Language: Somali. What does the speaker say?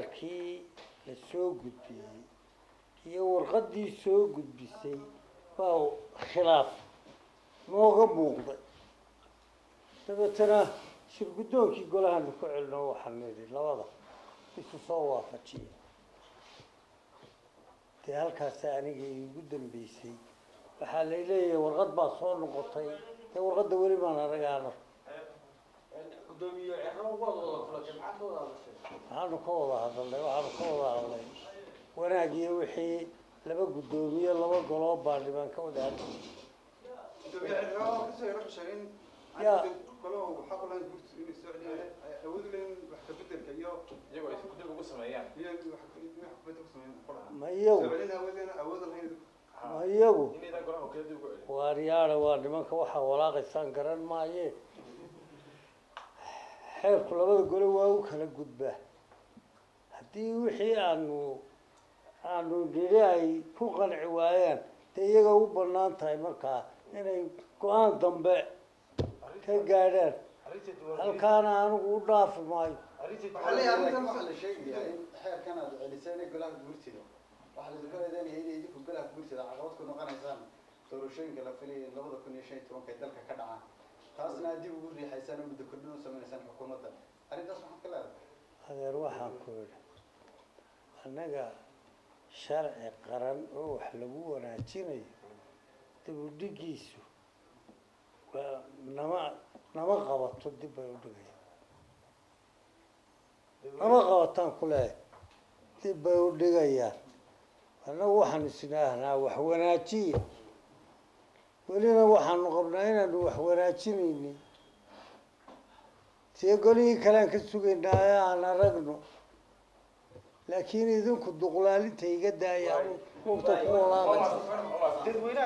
Xeerkii la soo gudbiyey iyo warqaddii soo gudbisay baa khilaaf nooga muuqday. Dabeetana shir guddoonkii golahanu ku celino, waxaanu nidhi labada isu soo waafajiya. Dee halkaasa aniga iigu dambeysay. Waxaa lay leeyahay warqad baa soo noqotay. Dee warqadda weli baan aragaano. Gudoomiye Ciro, waad wada kulatay, maxaad ka wada hadashay? Waxaanu ka wada hadalnay wanaagiyo wixii laba guddoomiye, laba goloo baarlimaan ka wada hadlay. Gudoomiye Ciro kasoo yaro sheegay in Ya. golaha xaq u lahayn guurtu inay soo celiyaan, awood u leeyihiin wax ka bedelka iyo iyagoo ay dib ugu sameeyaan. Iyo wax ka bedel ku sameeyaan qolaha. Ma iyagu? Soo celin awoodena awood lahayn. Ma iyagu? Inaydan golaha wakiilada dib ugu celin. Waaryaala, waa nimanka waxaa walaaqaysaan garan maaye. Xeerku labada gole waa u kala gudbaa. Haddii wixii aanu nidhi ay ku qanci waayaan, dee iyaga u banaan tahay markaa inay go-aan dambe ka gaadhaan. Arrinta diiwaangelinta. Halkaana anigu u dhaafi maayo. Arrinta Waxaa leeyahay diiwaangelinta. arrintan. Waxaa la sheegayaa in xeerkan aad celiseen golaha guurtida, waxaa la idinku eedeynaya inay idinku golaha guurtida caqabad ku noqonaysaan doorashooyinka la filayay in 2015 ay dalka ka dhacaan, taasna aad dib ugu riixaysaan oo muddo kordhin u sameynaysaan xukuumadda. Arrintaas maxaad ka leedahay? Adeer, waxaan ku idhi annaga sharci qaran oo wax lagu wanaajinayo dib u dhigiisu waa nama qabato. Dib bay u dhigayaan, nama qabataan ku leeyahay, dib bay u dhigayaan. Annagu waxaanu isnaahnaa wax wanaajiya, welina waxaanu qabnaa inaanu wax wanaajinaynin. See golihii kalean ka sugaynaa ee aan aragno, laakiin idinku duqlaalinta iga daaya, lugta ku walaaqaysa. Dadweynaha.